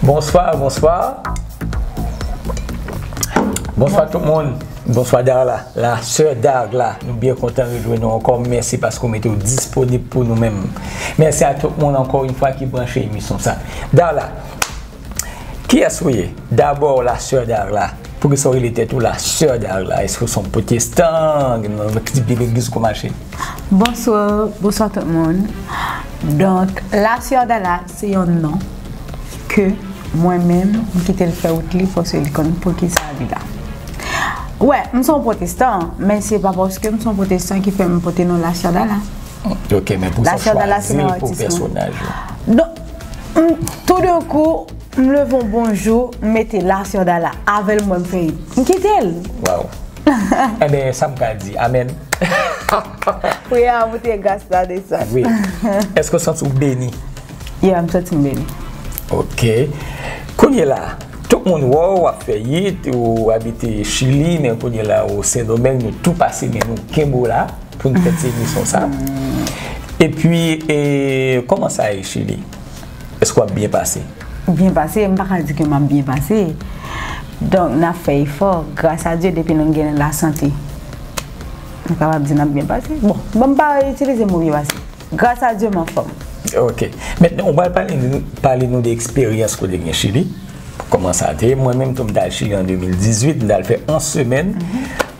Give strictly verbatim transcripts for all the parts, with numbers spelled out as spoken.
Bonswa, bonswa. Bonswa tout moun. Bonswa Darla, la sè Darla. Nou byen kontan rejwenn nou ankò. Mèsi paske w mete w disponib pou nou menm. Mèsi a tout moun ankò yon fwa ki branche emisyon sa. Darla, kiyès ou ye? Dabò, la sè Darla. Poukisa w rele tèt ou la sè Darla? Èske w se yon pwotestan? Nan ki tip de legliz ou mache? Bonswa, bonswa tout moun. Donk, la sè Darla, se yon non ke mwen menm, m kite l fè wout li, paske li konn poukisa li la. Wè, m se yon pwotestan, men se pa paske m se yon pwotestan ki fè m pote non la sè Darla. Ok, men pou sa w chwazi l pou pèsonaj la. Donk, m, toudenkou, m leve yon bon jou, m mete la sè Darla avè l, mwen m fè, m kite l. Waw. Enben, sa m ka di, amèn. Priyè a moute, gras la desann. Wi. Èske w santi w beni? Yeah, m santi m beni. Ok. Kounye la, tout moun wè w ap fè yit, ou abite Chili, men kounye la, ou Sendomeng, nou tou pase men nou kenbe w la pou n fè ti emisyon sa. Epi, e, kòman sa ye Chili? Èske w ap byen pase? Byen pase, m pa ka di ke m ap byen pase. Donk, n ap fè efò. Gras a Dye, depi nou gen lasante, nou kapab di n ap byen pase. Bon, bon, m pa itilize mo byen pase. Gras a Dye, m anfòm. Ok. Mentnan, ou pral pale, pale nou de eksperyans kote gen Chili. Kòman sa te ye? Mwen menm tou, m t al Chili an de mil dizuit, m t al fè yon semèn.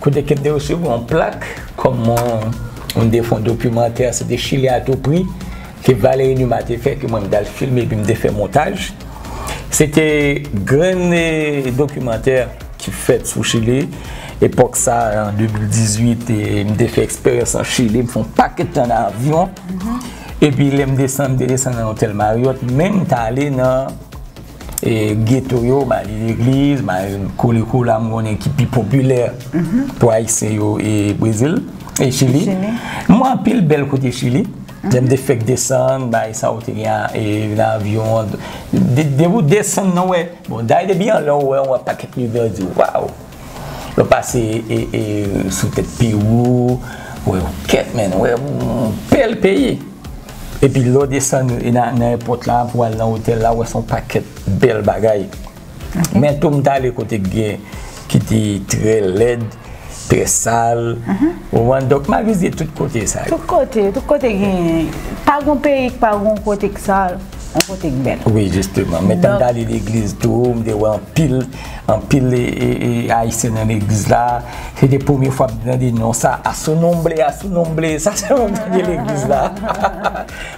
Kote ke m te resevwa yon plak, kòm yon, yon defon dokimantè, se te Chili à tout prix, ke Valérie Numa te fè, ke mwen m t al filme, epi m te fè montaj. Se te grenn, eh, dokimantè ki fèt sou Chili. Epòk sa, an de mil dizuit, e, m te fè eksperyans an Chili, m fè yon pakèt tan nan avyon. Epi lè m desann, m te desann nan otèl Marriott, men m t ale nan, e, geto yo, m ale legliz, m ale Colecola, m konnen ki pi popilè pou Ayisyen yo, e, Brezil, e Chili. Chili. M wè anpil bèl kote Chili. Lè m te fèk desann, bagay sa yo te gen, e, nan avyon an. De, depi w desann nan, w wè, bon, dayè depi anlè w wè, w wè pakèt limyè, w di, waw! Lè w pase, e, e, sou tèt Pewou, w wè, kèt, men, w wè yon bèl peyi. Epi lè w desann, e, nan, nan èpòt la, pou w al nan otèl la, w wè se yon pakèt bèl bagay. Ok. Men tou m t ale kote k gen, ki te trè lèd, trè sal. Ou konprann? Donk, m al vizite tout kote sa yo. Tout kote, tout kote gen, pa gon peyi, pa gon kote k sal, yon kote k bèl. Wi, jisteman. Men tan m t ale legliz tou, m te wè anpil, anpil, e, e, e, Ayisyen nan legliz la. Se te premye fwa m te tande non sa, Asunumble, Asunumble. Sa se mwen m tande legliz la.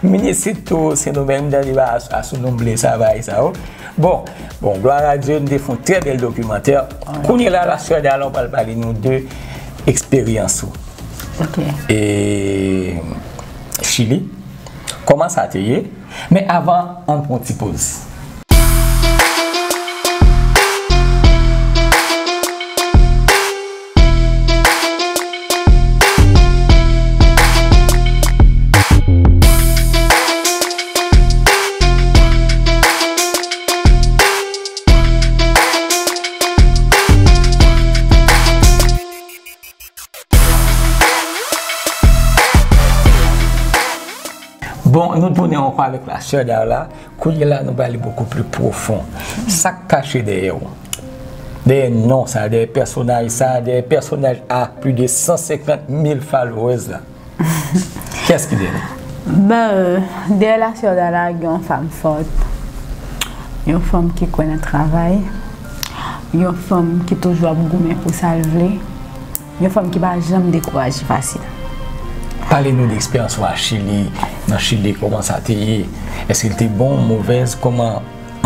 M vin isit tou, Sendomeng, m tande ba As-, Asunumble sa, bagay sa yo. Bon, bon, glwa a Dye, nou te fè yon trè bèl dokimantè. Kounye la, la sè Darla, ou pral pale nou de eksperyans ou. Ok. E Chili, kòman sa te ye? Men avan, ann pran yon ti poz. Bon, nou tounen ankò avèk la sè Darla. Kounye la, nou prale bokou pli pwofon. Sa k kache dèyè w? Dèyè non sa, dèyè pèsonaj sa, dèyè pèsonaj a plis de san senkant mil followers la. Kiyès ki dèyè l? Ben, euh, dèyè la sè Darla, gen yon fanm fòt. Yon fanm ki kwè nan travay. Yon fanm ki toujou ap goumen pou sa l vle. Yon fanm ki pa janm dekouraje fasil. Pale nou de eksperyans ou a Chili. Nan Chili, kòman sa te ye? Èske l te bon, movèz? Kòman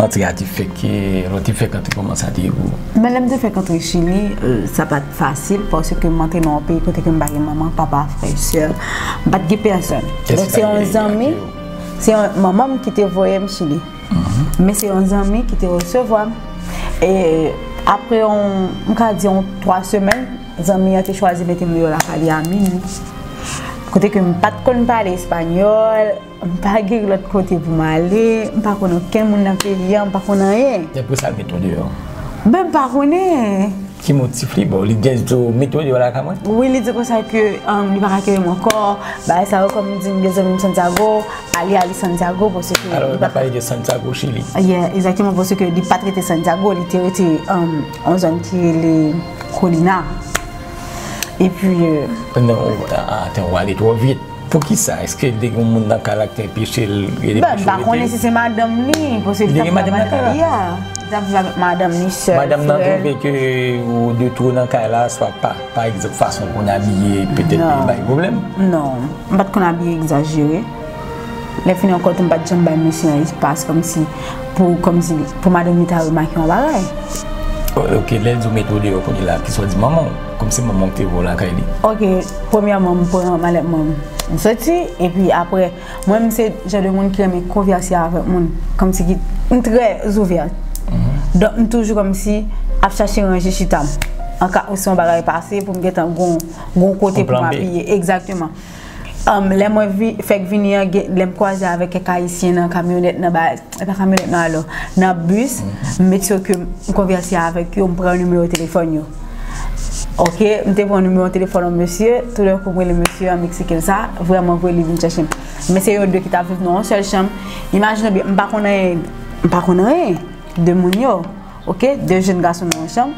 antre a te fèk, lè w te fèk antre, kòman sa te ye pou ou? Men lè m te fèk antre Chili, euh, sa pa t fasil, paske m antre nan yon peyi kote ke m pa gen manman, papa, frè, sè, m pa t gen pèsòn. Donk, se yon zanmi, se yon manman m ki te voye m Chili. Men se yon zanmi ki te resevwa m. E apre yon, m ka di yon twa semèn, zanmi an te chwazi mete m deyò lakay li a minwi. Kote ke m pa t konn pale espanyòl, m pa gen lòt kote pou m ale, m pa konn okenn moun nan peyi an, m pa konn anyen. Se pou sa l mete w deyò? Ben, m pa konnen. Ki motif li? Bon, li gen di w mete w deyò lakay mwen? Wi, li di konsa ke um, li pa ka kenbe m ankò. Bagay sa yo, kòm m di m gen zanmi m Santiago, ale, ale Santiago, paske Alò, li n ap pale de Santiago, Chili. Yeah, egzakteman, paske li pa t rete Santiago, li te rete um, yon zòn ki rele Colina. Epi, euh, Non, ou- a- atan, ou ale twò vit. Poukisa? Èske li te gen yon moun nan kay la ki te anpeche l rete Ben, m pa konnen si se madanm li, paske Li te gen madanm nan kay la? Yeah, li t ap viv avèk madanm li, sè, Madanm nan frè l. Twouve ke ou de twò nan kay la, swa pa, pa egzanp, fason pou n abiye, petèt Non. li bay pwoblèm? Non, m pa t konn abiye egzajere. Lè fini ankò tou, m pa t janm bay mesye an espas kòmsi pou, kòmsi pou madanm li ta remake yon bagay. O- Ok, lè l di w mete w deyò kounye la, kisa w di manman w? Kòmsi manman w te voye w lakay li? Ok, premyèman, m pran malèt mwen, m soti, epi apre, mwen, m se jan de moun ki renmen konvèse avèk moun, kòmsi ki, m trè ouvè. Donk, m toujou kòmsi ap chache ranje chita m. An ka, si yon bagay pase, pou m gentan gon, gon kote Yon pou m plan B. apiye. Egzakteman. Um, lè mwen vi, fèk vini an, gen- lè m kwaze avèk kèk Ayisyen nan kamyonèt, nan ba, e pa kamyonèt nan alò, nan bis, m make sure ke m konvèse avèk yo, m pran nimewo telefòn yo. Ok, m te pran nimewo telefòn yon mesye, toudèkou m rele mesye an, m eksplike l sa, vrèman vre li vin chèche m. Men se yo de ki t ap viv nan yon sèl chanm. Imajine w byen, m pa konn anyen, m pa konn anyen de moun yo. Ok, de jèn gason nan yon chanm,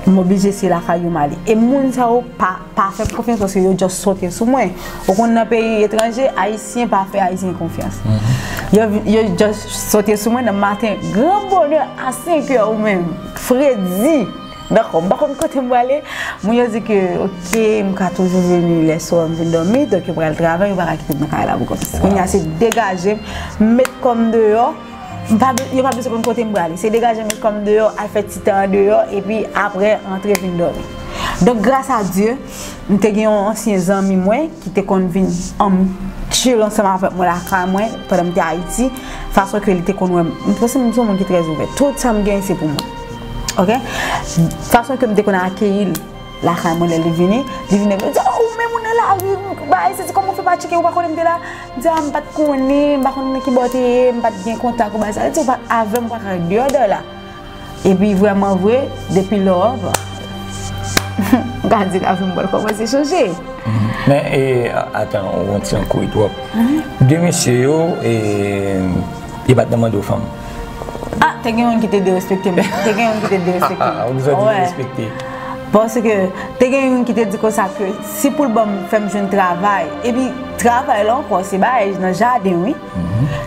m oblije se lakay yo m ale. E moun sa yo pa, pa fè m konfyans paske yo just sote sou mwen. Ou konn nan peyi etranje, Ayisyen pa fè Ayisyen konfyans. Yo, yo just sote sou mwen nan maten, gran bonè a senk è ou menm, fredi, nan kò m. M pa konn kote m prale, moun yo di ke, ok, m ka toujou vini lè swa m vin dòmi, donk yo pral travay, yo pa ka kite m nan kay la pou kont. Kounye a se degaje m, met kò m deyò, M pa be- yo pa bezwen konn kote m prale. Se degaje m met kò m deyò, al fè ti tan an deyò, epi apre antre vin dòmi. Donk, gras a Dye, m te gen yon ansyen zanmi mwen ki te konn vin um, chill ansanm avèk mwen lakay mwen pandan m te Ayiti, fason ke li te konn wè m. M panse m se yon moun ki trè ouvè. Tout sa m genyen se pou mwen. Ok? Fason ke m te konn akeyi l lakay mwen lè li vini, li vini epi li di, oh, ou menm ou nan lari, bagay, se di kòman w fè pa tcheke, ou pa konnen m te la? M di, ah, m pa t konnen, m pa konn nan ki bò w te ye, m pa t gen kontak ou bagay sa. Li di, ou pa avè m, ou pa ka ret deyò dèyè la. Epi vrèman vre, depi lò a, bon, m ka di lavi m pral kòmanse chanje. Men, e, atan, ou yon ti an kouri twòp. De mesye yo, e, li pa t nan mande w fanm. Ah, te gen youn ki te derespekte m. Te gen youn ki te derespekte m. Ou bezwen Wè. derespekte. Paske te gen youn ki te di konsa ke si pou l ban m, fè m jwenn travay, epi travay la ankò, se bagay nan jaden, wi.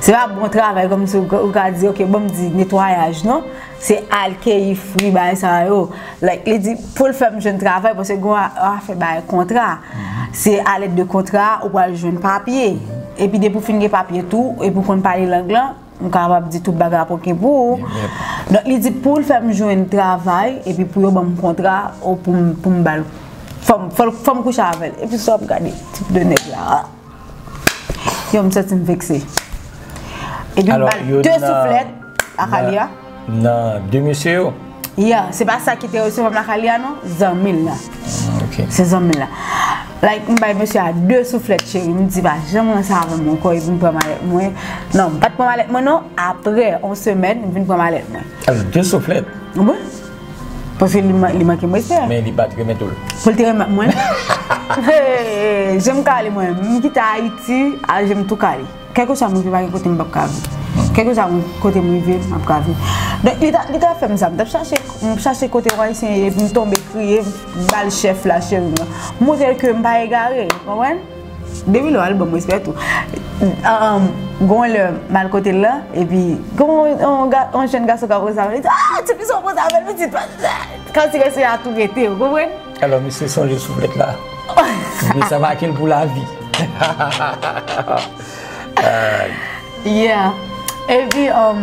Se pa bon travay kòmsi ou ka, ou ka di, ok, ban m di netwayaj, non. Se al keyi fwi, bagay sa yo. Like, li di, pou l fè m jwenn travay, paske gen yon afè bagay kontra. Se alèd de kontra, ou pral jwenn papye. Epi depi w fin gen papye tou, epi w konn pale lang lan, m kapab di tout bagay ap oke pou ou. Donk, li di pou l fè m jwenn travay, epi pou yo ban m kontra, ou pou m, pou m ba l. Fò m, fò l, fò m kouche avè l. Epi sa w ap gade, tip de nèg la. Yo, m santi m vekse. Epi m ba l de souflèt, ak Alia. Nan de mesye yo? Yeah, se pa sa ki te resevwa m lakay li a non, zanmi l la. Mm, ok. Se zanmi l la. Like, m bay mesye a de souflèt, cheri, m di pa janm ranse avè m ankò, epi m pran malèt mwen. Non, m pa t pran malèt mwen non, apre yon semèn, m vin pran malèt mwen. Alò, de souflèt? Wi. Paske li, man- li manke m respè. Men li pa t remèt ou l? Pou l te remèt mwen. Hey, je m kale mwen, m kite Ayiti, a je m tou kale. Kèlkeswa m rive, pa gen kote m p ap ka viv. Kèlkeswa m- kote m rive, m ap ka viv. Donk, li ta, li ta fè m sa. M t ap chache, m chache kote yon Ayisyen ye, epi m tonbe kriye, m ba l chèf la, cheri m nan. M montre l ke m pa egare, w konprann? Depi lè w al ban m respè tou. Gon lè m al kote l la, epi gon yon, yon jèn gason k ap poze avè l, li di, ah, tifi sa w poze avè l, pitit, kanti respè a tou rete, w konprann? Alò, misye sonje souflèt la. Misye sa make l pou lavi. Yeah. Epi, um,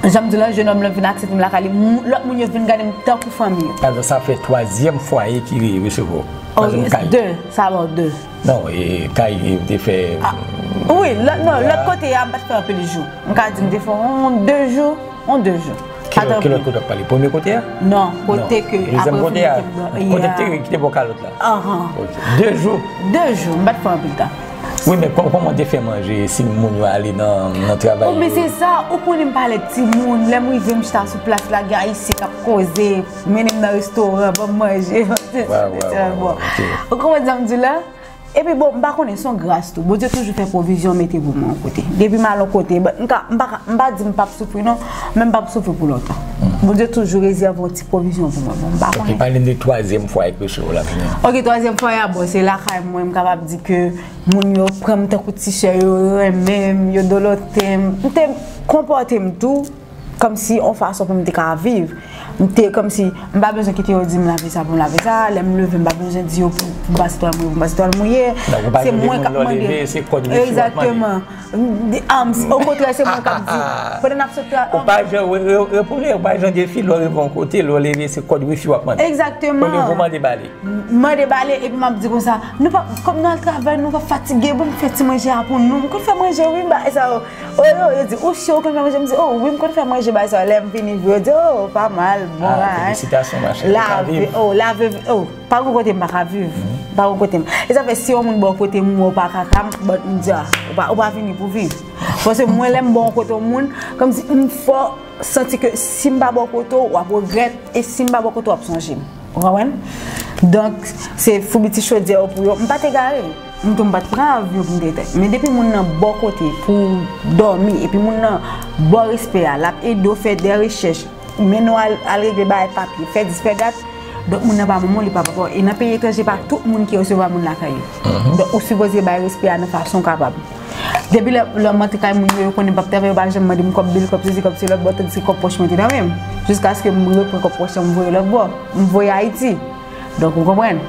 jan m di w la, jennonm lan vin aksepte m lakay li. Lòt moun yo vin gade m tankou fanmi yo. Alò, sa fè twazyèm fwaye ki resevwa w. Twazyèm kay. De, sa va de. Non, e kay ou te fè. Wi, lòt, non, lòt kote a, m pa t fè anpil jou. M ka di m te fè yon de jou, yon de jou. Ki lòt kote w ap pale? Premye kote a? Non, kote ke apre dezyèm kote a. Kote ki te bò kalòt la? Ahan. De jou? De jou, m pa t fè anpil tan. Wi, men kò- kòman w te fè manje si moun yo ale nan, nan travay yo? O, men se sa, ou konnen m pa lè timoun. Lè m rive, m chita sou plas la, gen Ayisyen k ap koze, mennen m nan restoran, ban m manje. Bon. Ou konprann sa m di la? Epi bon, m pa konnen, se yon gras tou. Bondye toujou fè pwovizyon, mete pou mwen yon kote. Depi m al yon kote, m pa, m pa di m p ap soufri non, men m p ap soufri pou lontan. Bondye toujou rezève yon ti pwovizyon pou mwen. Bon, m pa konnen. Ok, pale n de twazyèm fwaye ke w la vini an. Ok, twazyèm fwaye a, bon, se lakay mwen, m kapab di ke moun yo pran m tankou ti sè yo, yo renmen m, yo dolote m. M te konpòte m tou kòmsi yon fason pou m te ka viv. M te kòmsi, m pa bezwen kite yo di m lave sa pou m lave sa, lè m leve m pa bezwen di yo pou, pou m pase twal mouye, pou m pase twal mouye. Se mwen k ap mande. Donk ou pa jwenn moun lè w leve, se kòd wifi w ap mande. Egzakteman. Okontrè, se mwen k ap di, pandan n ap sot. Ou pa jan, re- re- repone, ou pa jan defi, lè w rive yon kote, lè w leve, se kòd wifi w ap mande. Egzakteman. Olye pou mande bale. Mande bale, epi m ap di konsa, nou pa, kòm nou al travay, nou pa fatige, bon, m fè ti manje a pou nou. M konn fè manje, wi, bagay sa yo. O, yo, yo di, ou si w konn fè manje? M di, o, wi, m konn fè manje, bagay sa yo. Lè m vini, yo di, o, pa mal, bon bagay. Felisitasyon, ma chère. Lave, o, lave, o. Pa gen kote m pa ka viv. Pa gen kote m. E sa fè si yon moun bò kote m, ou pa ka ka, m, bon, m di, a, ou pa, ou pa vini pou viv. Paske mwen, lè m bò yon kote yon moun, kòmsi m fò santi ke si m pa bò kote w, w ap regrèt, e si m pa bò kote w, w ap sonje m. Ou konprann? Donk, se foubi ti chodyè yo pou yo. M pa t egare. M tou m pa t pran avyon pou m te fè. Men depi moun nan bò kote pou w dòmi, epi moun nan ba w respè a, l ap ede w fè de rechèch, mennen w al, al regle bagay papye, fè dis fè dat, donk moun nan pa manman w, li pa papa w. E nan peyi etranje, pa tout moun ki resevwa moun lakay yo. Donk ou sipoze bay respè a nan fason w kapab. Depi lè, lè m antre kay moun yo, yo konnen m p ap travay, yo pa janm mande m kòb bil, kòb sesi, kòb sela, lòt bò, tandiske kòb pòch mwen te nan men m. Jiskaske m repran kòb pòch lan, m voye lòt bò. M voye Ayiti. Donk, ou konprann?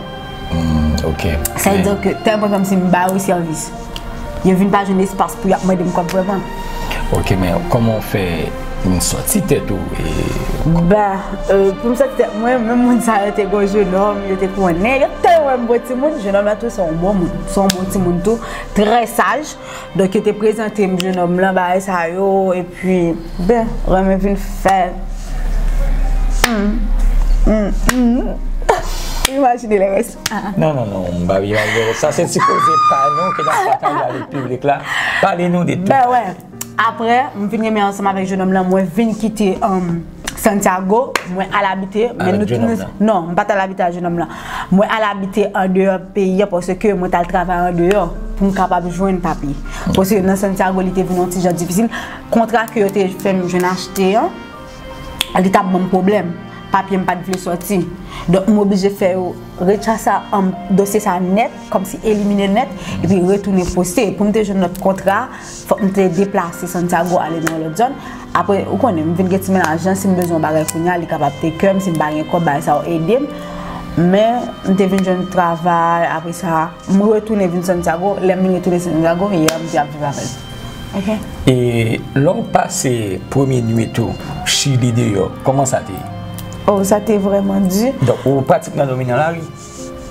Hmm, ok. Sa vle di ke, tèlman kòmsi m ba yo sèvis, yo vin pa jwenn espas pou y ap mande m kòb vrèman. Ok, men kòman w fè vin sòti tèt ou? E... Ben, euh, pou m sòti tèt mwen, menm moun sa yo te gen yon jenòm, yo te konnen, yo te wè m bon timoun, jenòm lan tou se yon bon moun, se yon bon timoun tou, trè saj. Donk, yo te prezante m jenòm lan, bagay sa yo, epi, ben, renmen vin fè. Hmm. Hmm, hmm. Imajine lè rès. Ah, ah. Non, non, non, m pa imajine lè rès. Sa se ti koze pa nou ke n ap pataje avèk piblik la. Pale nou de tout. Ben, wè. Apre, m vin renmen ansanm avèk jenòm lan, mwen vin kite, um, Santiago, mwen al abite, men nou, nou, non, m pa t al abite ak jenòm lan. Mwen al abite andeyò peyi a paske mwen t al travay andeyò pou m kapab jwenn papye. Paske nan Santiago, li te vin yon ti jan difisil. Kontra ke yo te fè m jwenn achte an, li t ap ban m pwoblèm. Papye m pa t vle sòti. Donk, m oblije fè yo retire sa, um, dosye sa nèt, kòmsi elimine l nèt, epi retounen poste. Pou m te jwenn lòt kontra, fòk m te deplase Santiago ale nan yon lòt zòn. Apre, ou konnen, m vin gen ti mennaj lan, si m bezwen yon bagay kounye a, li kapab take care m, si m pa gen kòb, bagay sa yo ede m. Men, m te vin jwenn travay, apre sa, m retounen vin Santiago. Lè m vin retounen Santiago, yè m te ap viv avè l. Ok. E lè w pase premye nwit ou Chili deyò, kòman sa te ye? Oh, sa te vrèman di. Donk, ou pratikman dòmi nan lari?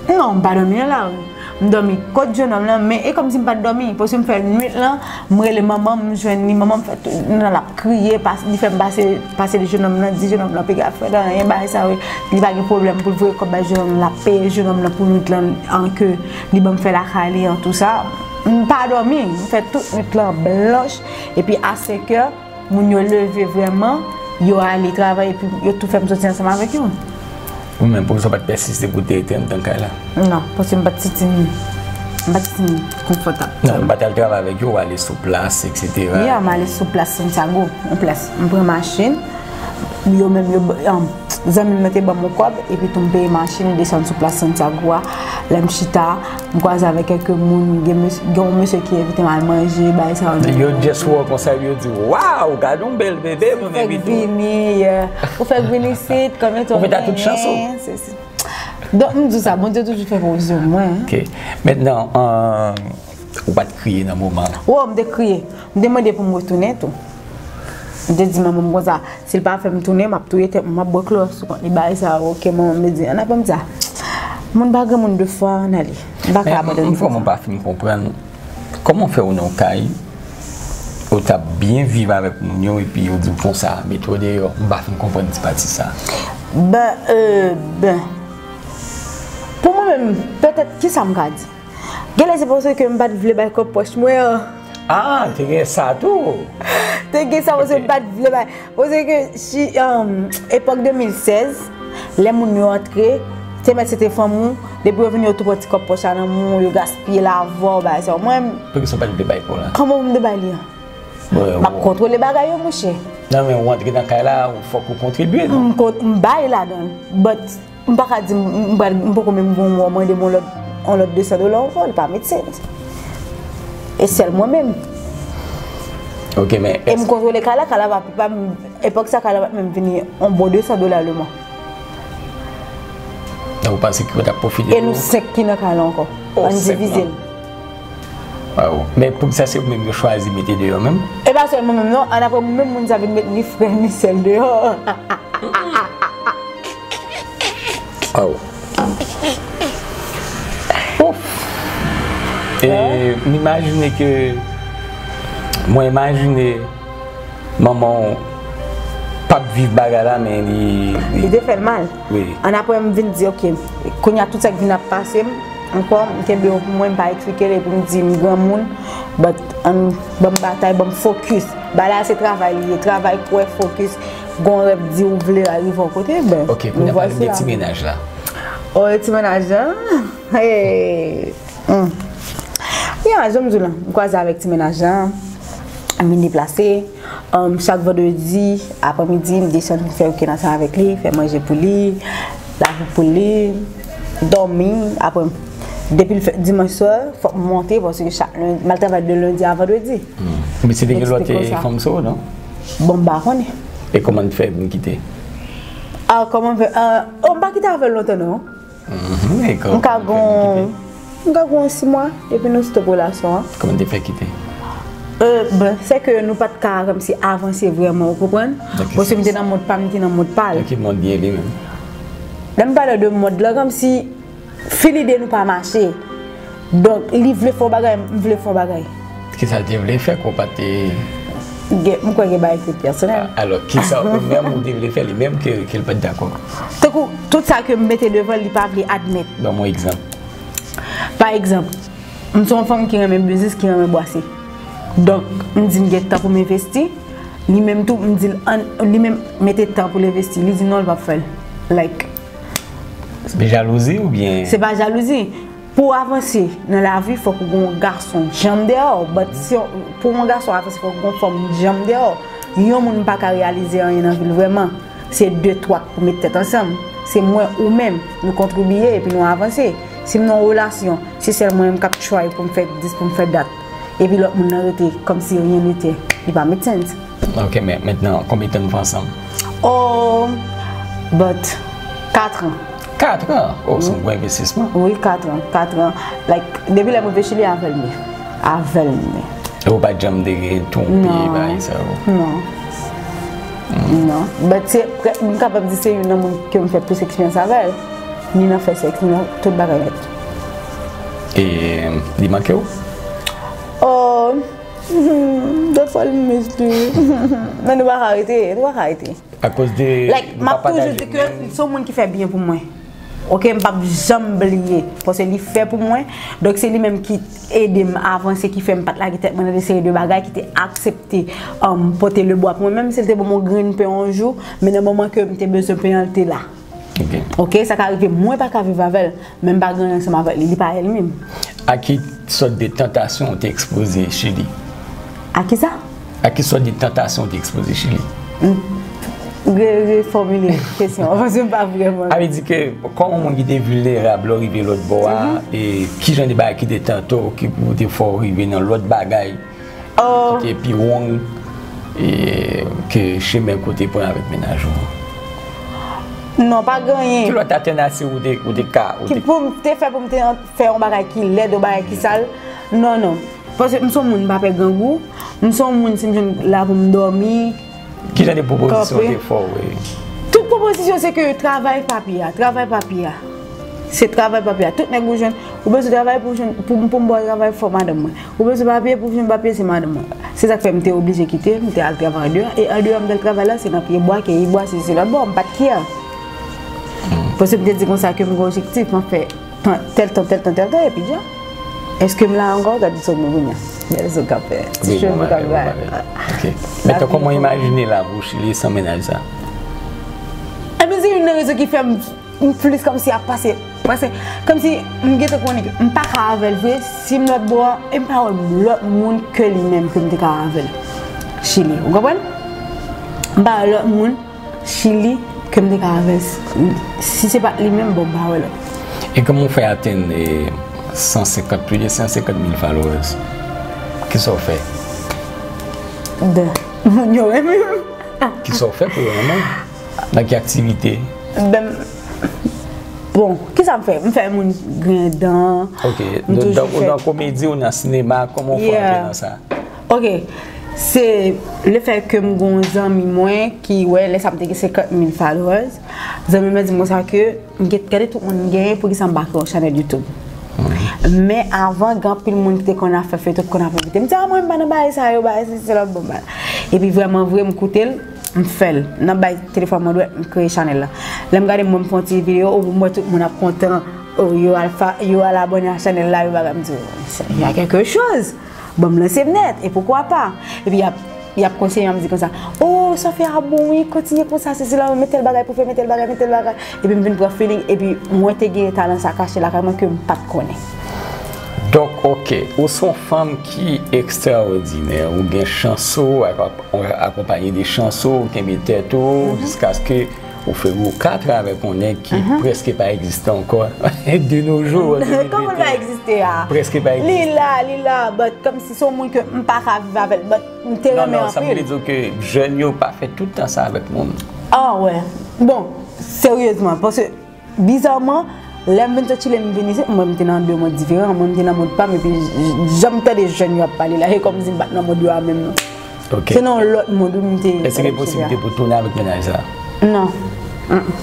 Non, m pa dòmi nan lari. M dòmi kot jenòm lan, men e kòmsi m pa t dòmi, paske m fè nwit lan, m rele manman m, m jwenn li, manman m fè tout, nan l ap kriye, pas-, li fè m pase, pase li jenòm lan, di jenòm lan piga fè l anyen, bagay sa yo, li pa gen pwoblèm pou l voye kòb bay jenòm lan, l ap peye jenòm lan pou nwit lan, an ke li ban m fè lakay li an, tou sa. M pa dòmi, m fè tout nwit lan blanch, epi a senkè, moun yo leve vrèman, yo ale travay, epi yo tou fè m soti ansanm avèk yo. Ou menm, poukisa w pa t pèsiste pou w te rete anndan kay la? Non, paske m pa t santi m, m pa t santi m konfòtab. Non, ou pa t al travay avèk yo, ou ale sou plas, etsetera. Ya, m ale sou plas Santiago, yon plas. M pran machin, yo menm, yo, um, zanmi m nan te ban m yon kòb, epi tou m peye machin, m desann sou plas Santiago a. Lè m chita, m kwaze avèk kèk moun, gen mes-, gen yon mesye ki envite m al manje, bagay sa yo. Yo just wè w konsa, yo di, "Waw, gade yon bèl bebe, nou envite w." Vini, yeah. Ou fèk vin isit, konbyen tan ou genyen? Ou fèk tout chans ou. Se, se. Donk, m di sa, Bondye toujou fè pwovizyon pou mwen. Ok. Mentnan, euh, ou pa t kriye nan moman an? Wo, m te kriye. M te mande pou m retounen tou. M te di manman m konsa, si l pa fè m tounen, m ap touye tèt mwen, m ap bwè klowòks sou kont li, bagay sa yo. Ok, manman m te di, ann aprann m di sa. Moun pa granmoun de fwa, ann ale. M pa ka abandone konsa. Men, m vrèman pa fin konprann, kòman w fè ou nan yon kay, ou t ap byen viv avèk moun yo, epi yo di w konsa, mete w deyò, m pa fin konprann ti pati sa. Ben, euh, ben, pou mwen menm, petèt, kisa m ka di? Genlè se paske m pa t vle bay kòb pòch mwen an. Ah, te gen sa tou. Te gen sa paske m pa t vle bay. Paske si, um, epòk de mil sèz, lè moun yo antre, te mèt se te fanm ou, depi yo vini yo tou pran ti kòb pòch la nan men w, yo gaspiye l avè w, bagay sa yo. Mwen, poukisa w pa t vle bay pou la? Kòman pou m te bay li an? Bon, m ap kontwole bagay yo, monchè. Non, men ou antre nan kay la, ou fòk ou kontribye, non? M kon-, m bay ladan l, but m pa ka di m, m pral, m poko menm gon mwa mande m yon lòt, yon lòt de san dola ankò, li pa make sense. E sèl mwen menm. Ok, men e m kontwole kay la, kay la pa, pa, epòk sa, kay la pa t menm vini yon bon de san dola le mwa. Donk, ou panse ke yo t ap pwofite de ou? E nou senk ki nan kay la ankò. Oh, ann divize l. Waw. Men poukisa se ou menm yo chwazi mete deyò menm? E pa sèl mwen menm non, ann apre menm moun sa vin met ni frè ni sè l deyò. Waw. Ouf. E m imajine ke, mwen imajine manman w p ap viv bagay la, men li, li te fè l mal. Wi. Ann apre m vin di, ok, kounye a tout sa k vin ap pase m ankò, m kenbe yo pou mwen, m pa eksplike l, epi m di m granmoun, but ann ban m batay, ban m fokis. Bagay la se travay li ye, travay, kwè, fokis, gon rèv, di ou vle al rive yon kote, ben, ok, kounye a pale m de ti mennaj la. Oh, ti mennaj la. Hey. Hmm. Ya, jan m di w lan, m kwaze avèk ti mennaj la, m vin deplase. Um, chak vandredi, aprèmidi, m desann, m fè weekend ansanm avèk li, fè manje pou li, lave pou li, dòmi. Apre, depi l fè dimanch swa, fòk m monte, paske chak lendi, m al travay de lendi a vandredi. Hmm. Men si te gen lòt fanm sou ou, non? Bon, m pa konnen. E kòman l fè vin kite? Ah, kòman m fè? Ah, oh, m pa kite avè l lontan, non. Mhm, e kò-, m ka gon, m ka gon sis mwa, epi nou stop relasyon an. Kòman te fè kite? Euh, bon, se ke nou pa t ka kòmsi avanse vrèman, ou konprann? Paske m te nan mond pa m, li te nan mond pa l. Nan ki mond li ye li menm? Lè m pale de mond la, kòmsi fil ide nou pa mache. Donk, li vle fè yon bagay, m vle fè yon bagay. Kisa l te vle fè ke w pa te... Gen, m kwè gen bagay ki pèsonèl. A-, alò, kisa ou menm ou te vle fè li menm ke, ke l pa t dakò? Tankou, tout sa ke m mete devan l, li pa vle admèt. Ban m yon egzanp. Pa egzanp, m se yon fanm ki renmen biznis, ki renmen bwase. Donk, m di m gen tan pou m envesti, li menm tou, m di l, an, li menm mete tan pou l envesti. Li di non, l p ap fè l. Like, se jalouzi oubyen? Se pa jalouzi. Pou w avanse nan lavi, fòk ou gen yon gason djanm dèyè w. But si w, pou yon gason avanse, fòk ou gen yon fanm djanm dèyè w. Yon moun pa ka reyalize anyen nan vi l vrèman. Se de twa k pou met tèt ansanm. Se mwen ou menm. Nou kontribiye epi nou avanse. Si m nan yon relasyon, se sèl mwen menm k ap try pou m fè dis, pou m fè dat. Epi lòt moun nan rete kòmsi rien n'était. Li pa make sense. Ok, men mentnan, konbyen tan nou fè ansanm? Oh, but kat an. Kat an? Oh, se yon gwo envestisman. Wi, kat an, kat an. Like, depi lè m rive Chili, avè l m ye. Avè l m ye. E ou pa t janm te gen twonpe bagay sa yo? Non. Non. But se, m kapab di se youn nan moun ke m fè plis eksperyans avè l. Ni nan fè sèks, ni nan tout bagay nèt. E li manke w? Oh, hmm, dèfwa l miss li. Men nou pa ka rete, nou pa ka rete. Akoz de... Like, m ap toujou di ke se yon moun ki fè byen pou mwen. Ok, m p ap janm bliye. Paske li fè pou mwen. Donk, se li menm ki ede m avanse, ki fè m pa t lage tèt mwen nan de seri de bagay, ki te aksepte, um, pote lebwa pou mwen. Menm si l te ban m yon grenn pen yon jou, men nan moman ke m te bezwen pen an, l te la. Ok. Ok, sa ka rive, mwen pa ka viv avè l, men m pa gen anyen ansanm avèk li, li pa èl menm. A ki sòt de tantasyon ou te ekspoze Chili? A ki sa? A ki sòt de tantasyon ou te ekspoze Chili? M, re, refòmile kesyon an, paske m pa vrèman... A vle di ke, kòm yon moun ki te vilnerab lè w rive lòt bò a, e ki jan de bagay ki te tante w, ki pou te fè w rive nan lòt bagay, ki te pi wrong, e, ke chemen ke w te pran avèk mennaj ou an? Non, pa gen anyen. Ki lòt altènativ ou te, ou te ka, ou te... Ki pou m te fè pou m te fè yon bagay ki lèd, yon bagay ki sal? Non, non. Paske m se yon moun m pa pè grangou. M se yon moun, si m jwenn la pou m dòmi, kanpe. Ki jan de pwopozisyon te fè w, wi? Tout pwopozisyon se ke travay papye a, travay papye a. Se travay papye a. Tout nèg ou jwenn, ou bezwen travay pou jwenn, pou, pou m ba w travay, fò madanm mwen. Ou bezwen papye pou jwenn papye, se madanm mwen. Se sa k fè m te oblije kite, m te al travay andeyò. E andeyò m t al travay la, se nan pye bwa, keyi bwa, sesi sela, bon, m pa t care. Paske m te di konsa ke m gen objektif, m ap fè tan, tèl tan, tèl tan, tèl tan, epi dja. Èske m la ankò? Gad zo mwen kounye a. Gad zo k ap fè. Ti cheve k ap bay. Ok. Men tankou mwen imajine la pou Chili san mennaj sa. Ebyen, se youn nan rezon ki fè m, m plis kòmsi ap pase. Paske, kòmsi, m gentan konnen ke m pa ka avè l vre, si m lòt bò a, e m pa wè lòt moun ke li menm ke m te ka avè l. Chili, ou konprann? M pa wè lòt moun Chili ke m te ka avè l. Si se pa t li menm, bon, m pa wè lòt. E kòman w fè atenn, e, san senkant, plis de san senkant mil followers? Kisa w fè? De. Moun yo renmen m. Kisa w fè pou yo renmen w? Nan ki aktivite? Ben, bon, kisa m fè? M fè moun griyen dan. Ok. M toujou fè. Ou nan komedi, ou nan sinema, kòman w fè antre nan sa? Ok. Se lefètke m gen yon zanmi mwen ki wè lè sa m te gen senkant mil followers. Zanmi mwen di m konsa ke m gen, gade tout moun m genyen, poukisa m pa kreye yon chanèl YouTube? Men avan, gen anpil moun ki te konn ap fè feyton, ki konn ap envite m. M di, "A, mwen, m pa nan bagay sa yo, bagay sesi, sela, bon, bagay." Epi vrèman vre, m koute l, m fè l. Nan bay telefòn mwen dwèt, m kreye chanèl la. Lè m gade, m wè m fè yon ti videyo, o, m wè tout moun ap kontan, o, yo al fa-, yo al abòne a chanèl la, yo bagay, m di, "O, y a quelque chose." Ban m lanse m nèt, e poukwa pa? Epi y ap, y ap konseye m, ap di konsa, "O, sa w fè a bon wi, kontinye konsa, sesi la, men tèl bagay pou fè, men tèl bagay, men tèl bagay." Epi m vin pran feeling, epi mwen te gen talan sa kache lakay mwen ke m pa t konnen. Donk, ok, ou se yon fanm ki ekstraòdinè, ou gen chans ou, ak-, akonpaye de chans ou, ou kenbe tèt ou, jiskaske ou fè woka avèk yon nèg ki prèske pa egziste ankò de nos jours. Kòman l pa egziste a? Prèske pa egziste. Li la, li la, but kòmsi se yon moun ke m pa ka viv avè l, but m te renmen anpil. Non, non, sa m vle di w ke jèn yo pa fè tout tan sa avèk moun. Ah, wè. Bon, seryezman, paske bizarman, lè m vin sot Chili, m vin isit, mwen, m te nan de mond diferan. Mwen, m te nan mond pa m, epi j-, j-, jan m tande jèn yo ap pale la, e kòmsi m pa t nan mond yo a menm, non. Ok. Se nan yon lòt mond, wi, m te. Èske gen posiblite pou w tounen avèk mennaj sa? Non. Mm, mm.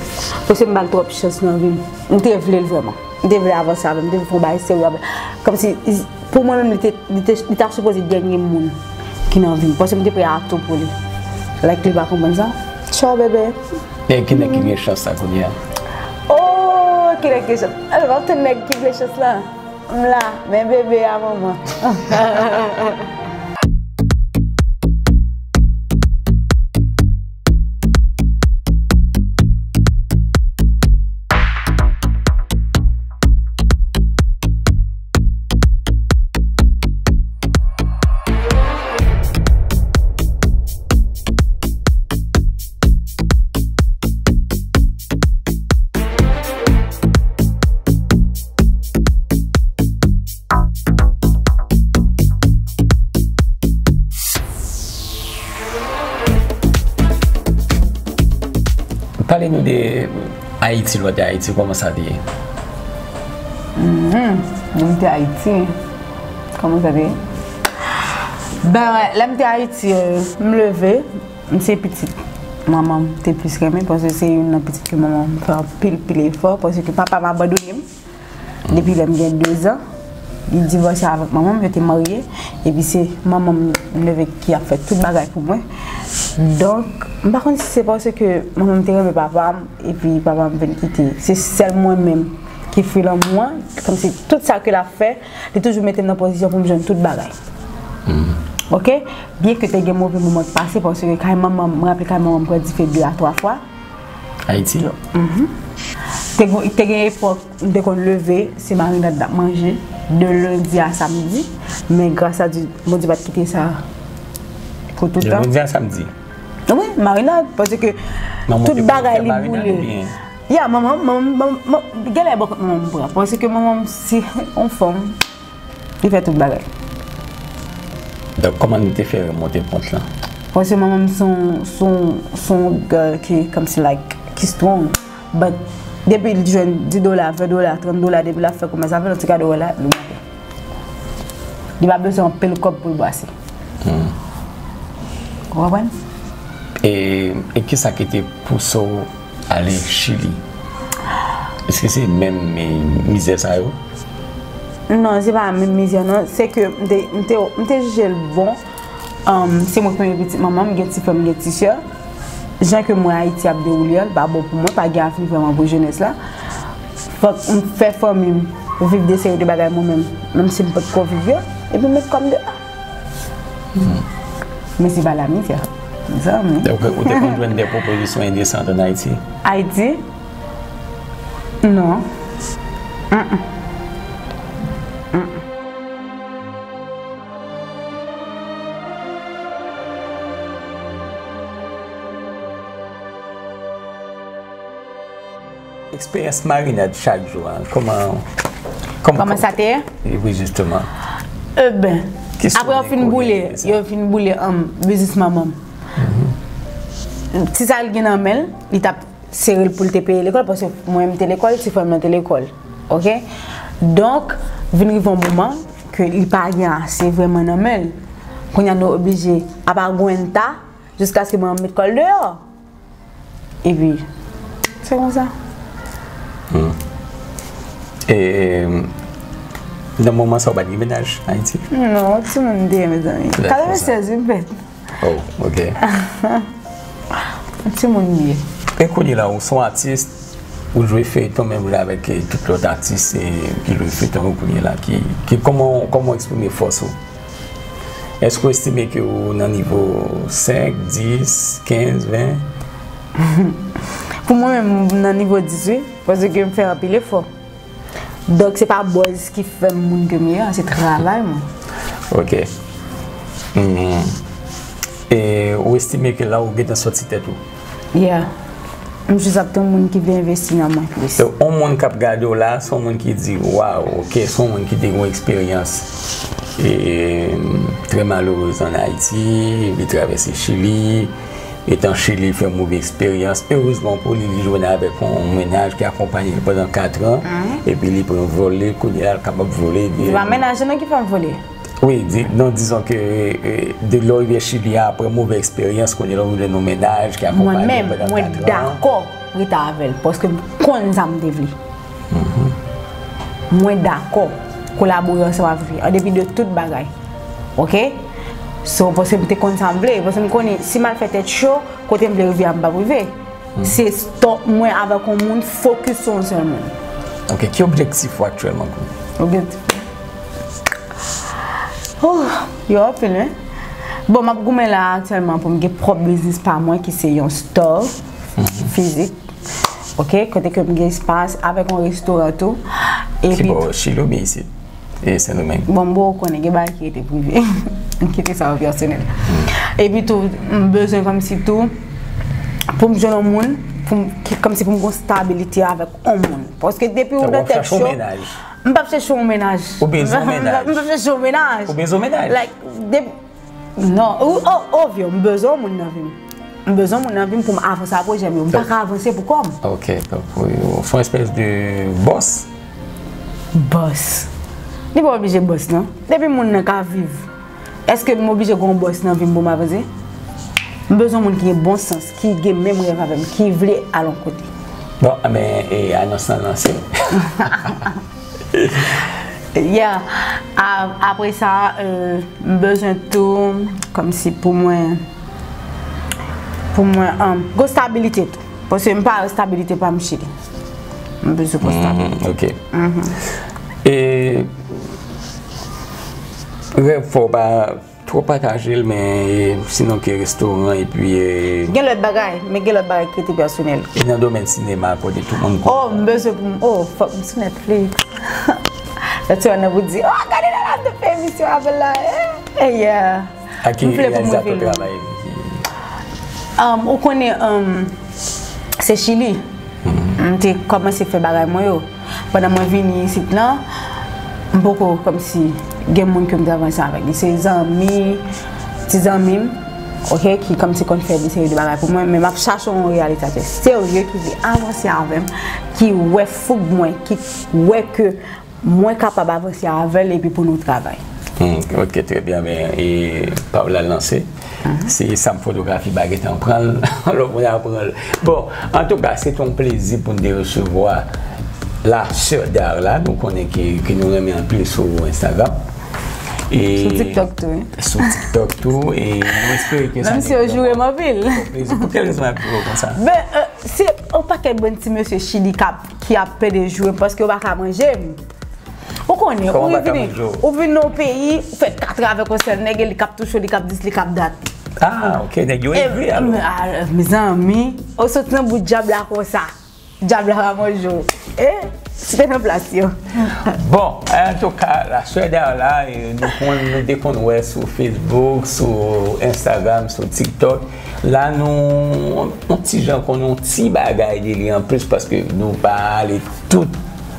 Paske m ba l twòp chans nan vi m. M te vle l vrèman. M te vle avanse avè l, m te vle fè yon bagay serye avè l. Kòmsi, pou mwen menm, li te, li te, li ta sipoze dènye moun ki nan vi m. Paske m te prè a tou pou li. Like, li pa konprann sa. Tchao, bebe. E ki nèg ki gen chans sa kounye a? Oh, ki nèg ki gen chans? Alò, w ap tann nèg ki gen chans la. M la, men bebe a manman. Pale nou de Ayiti, lè w te Ayiti, kòman sa te ye? Mhm. Lè m te Ayiti, kòman sa te ye? Ben, lè m te Ayiti, euh, m leve, m se pitit manman m te plis renmen, paske se youn nan pitit ke manman m fè anpil, pil efò, paske papa m abandone m. Depi lè m gen de zan, li divòse avèk manman m, yo te marye, epi se manman m leve ki ap fè tout bagay pou mwen. Donk, m pa konn si se paske manman m te renmen papa m, epi papa m vin kite. Se sèl mwen menm ki fwi lanmou an, kòmsi tout sa ke l ap fè, li toujou mete m nan pozisyon pou m jwenn tout bagay. Ok? Byenke te gen move moman k pase, paske kay manman m, m raple kay manman m pran dife de a twa fwa. Ayiti? Mhm. Te gon-, te gen epòk, m te konn leve, se marinad n ap manje, de lendi a samdi, men gras a Dye, Bondye pa t kite sa pou tout tan. De lendi a samdi? Wi, marinad, paske tout bagay li boule. Ya, manman, manman, manman, manman, genlè bò kòt manman m pran, paske manman m se yon fanm. Li fè tout bagay. Donk, kòman nou te fè remonte pant lan? Paske manman m se yon, se yon, se yon girl ki, kòmsi, like, ki strong. But, depi l jwenn dis dola, ven dola, trant dola, depi l ap fè komès avè l, yon ti gade wè la, li monte. Li pa bezwen anpil kòb pou l brase. Hmm. Ou konprann? E, e kisa ki te pouse w ale Chili? Èske se menm, e, mizè sa yo? Non, se pa menm mizè, non. Se ke m te, m te, m te jije l bon. Um, se mwen ki premye pitit manman m, m gen ti frè m, m gen ti sè. Jan ke m wè Ayiti ap dewoule a, li pa bon pou mwen, pa gen avni vrèman pou jenès la. Fòk m fè fanmi m viv de seri de bagay mwen menm. Menm si m potko viv yo, epi m met kò m deyò. Men se pa lamizè, mezanmi. Donk, ou te konn jwenn de pwopozisyon endesan ann Ayiti? Ayiti? Non. Mm-mm. Mm-mm. Eksperyans marinad chak jou a, kòman, kòman, kòman sa te ye? Wi, jisteman. Eben, apre yo fin boule, yo fin boule, um, biznis manman m. Ti sa l gen nan men l, li t ap sere l pou l te peye lekòl, paske mwen menm te lekòl, ti frè m nan te lekòl. Oke? Donk, vin rive yon moman ke li pa gen ase vrèman nan men l. Kounye a nou oblije, apa gwen ta, jiskaske mwen met kò l deyò. Epi, se konsa. Hmm. E, nan moman sa, ou pa t gen mennaj Ayiti? Non, timoun m te ye, mezanmi. Katrevensèz, wi, m fèt. Oh, ok. Timoun m ye. E kounye la, ou se yon atis, ou jwe feyton menm jan avèk, eh, tout lòt atis, eh, ki jwe feyton yo kounye la, ki, ki, kòman, kòman w eksprime fòs ou? Èske w estime ke ou nan nivo senk, dis, kenz, ven? Pou mwen menm, m nan nivo dis, wi, paske m fè anpil efò. Donk, se pa buzz ki fè m moun ke m ye a, se travay mwen. Ok. Hmm. E ou estime ke la ou gentan sòti tèt ou? Yeah. M jis ap tann moun ki vle envesti nan mwen plis. Donk, yon moun k ap gade w la, se yon moun ki di, waw, ok, se yon moun ki te gen yon eksperyans, e, trè malerez ann Ayiti, li travèse Chili, etan Chili, li fè move eksperyans. Erezman pou li, li jwenn avèk yon mennaj ki akonpanye li pandan kat an, epi li pran vòl, kounye a, l kapab vole. Se pa mennaj la non ki fè l vole. Wi, di, non, dizon ke, eh, de lè w rive Chili a, apre move eksperyans, kounye a w vin jwenn yon mennaj ki akonpanye w pandan kat an. Mwen menm, mwen dakò rete avè l, paske m konn sa m te vle. Mwen dakò kolabore ansanm avèk li, an depi de tout bagay. Ok? So, paske m te konn sa m vle, paske m konnen si m al fè tèt cho, kote m vle rive a, m p ap rive. Se stop mwen avèk yon moun, focus sou yon sèl moun. Ok, ki objektif ou aktyèlman, Queen? Objektif. Oh, yo anpil, wi. Bon, m ap goumen la aktyèlman pou m gen pwòp biznis pa mwen ki se yon store fizik. Ok, kote ke m gen espas avèk yon restoran tou. Ki bò, Chili oubyen isit? E Sendomeng? Bon, m poko konnen, gen bagay ki rete prive. M kite sa yo pèsonèl. Epi tou, m bezwen kòmsi tou, pou m jwenn yon moun, pou m, ki, kòmsi pou m gon stabilite avèk yon moun. Paske depi ou nan tèt cho, m p ap chèche yon mennaj. Ou bezwen yon mennaj? M p ap chèche yon mennaj. Ou bezwen yon mennaj? Like, depi Non, o, o, ovyo, m bezwen yon moun nan vi m. M bezwen yon moun nan vi m pou m avanse a pwojè m yo. M pa ka avanse pou kò m. Ok, donk, ou, ou fè yon espès de bòs? Bòs. Li pa oblije bòs, non. Depi moun nan ka viv, èske m oblije gen yon bòs nan vi m pou m avanse? M bezwen yon moun ki gen bon sans, ki gen menm rèv avè m, ki vle al yon kote. Bon, men, e, anons lan lanse. Yeah. A-, apre sa, euh, m bezwen tou, kòmsi pou mwen, pou mwen, um, gon stabilite tou. Paske m pa wè stabilite pa m Chili. M bezwen gon stabilite. Ok. E rèv pa w pa twò pataje l, men, e, sinon ke restoran, epi, e, gen lòt bagay, men gen lòt bagay ki rete pèsonèl. E nan domèn sinema, kote tout moun konn. Oh, m bezwen pou m, oh, fòk m sou Netflix. Lòt semèn nan pou di, oh, gade la, la, m te fè emisyon avè l la, eh, eh, yeah. Ak ki reyalizatè w travay? Um, ou konnen, um, se Chili. M te kòmanse fè bagay mwen yo. Pandan mwen vini isit lan, m poko kòmsi gen moun ke m te avanse avèk li. Se zanmi, ti zanmi m, ok, ki kòmsi konn fè de seri de bagay pou mwen, men m ap chache yon reyalizatè serye ki vle avanse avè m, ki wè foug mwen, ki wè ke mwen kapab avanse avè l epi pou nou travay. Hmm, ok, trè byen, men, e, pawòl la lanse. Se Sam Fotografi pa gentan pran l, lòt moun ap pran l. Bon, antouka, se te yon plezi pou n te resevwa la sè Darla, nou konnen ke, ke nou renmen anpil sou Instagram. E sou TikTok tou, wi. Sou TikTok tou, e nou espere ke sa. Menm si yo joure m anpil. Plezi. Pou ki rezon y ap joure w konsa? Ben, euh, se yon pakèt bann ti mesye Chili k ap, ki ap pede joure m paske yo pa ka manje m. Ou konnen, ou Kòman vini, Bakamandjo? Ou vin nan yon peyi, ou fè kat ane avèk yon sèl nèg, e li k ap touche w, li k ap dis, li k ap dat. Ah, ok, nèg yo egri alò. Ah, mezanmi, ou sot nan bout dyab la konsa. Dyab la va manje w. Eh, si te nan plas yo. Bon, antouka, la sè Darla, eh, nou konn, nou te konn wè sou Facebook, sou Instagram, sou TikTok. La, nou, yon ti jan konnen yon ti bagay de li anplis, paske nou pa ale tout,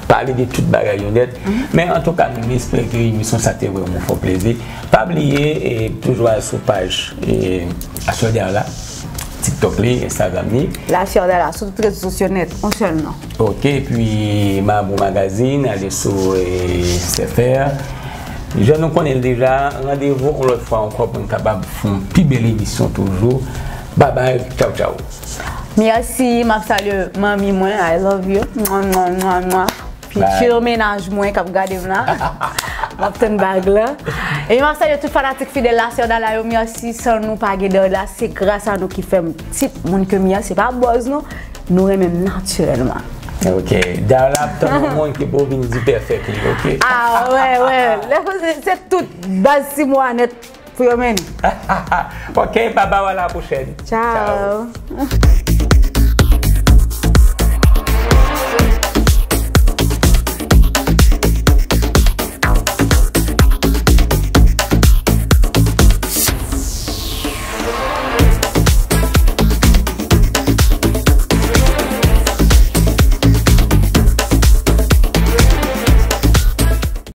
pale de tout bagay yo nèt. Men antouka, nou espere ke emisyon sa te vrèman fè w plezi. Pa bliye, eh, toujou al sou paj, eh, la sè Darla, TikTok li, Instagram li. La sè Darla, sou tout rezo sosyo nèt, yon sèl non. Ok, epi Mabou Magazine, ale sou eh, S F R. Jan nou konnen l deja, randevou yon lòt fwa ankò pou n kapab fè yon pi bèl emisyon toujou. Babay, tchaw tchaw. Mèsi, m ap salye manmi mwen, I love you. Mwa, mwa, mwa, mwa. Futur mennaj mwen k ap gade m la. M ap tann bag la. E m ap salye tout fanatik fidèl la sè Darla yo. Mèsi, san nou pa gen Darla, se gras a nou ki fè m tit moun ke m ye. Se pa buzz non. Nou renmen m natirèlman. Ok, Darla ap tann yon moun ki pou vin di pèfèk li, ok? Ah, wè, wè. Lè se, se tout baz si mwa nèt pou yo mennen. Ok, baba, wala pwochèn. Tchao.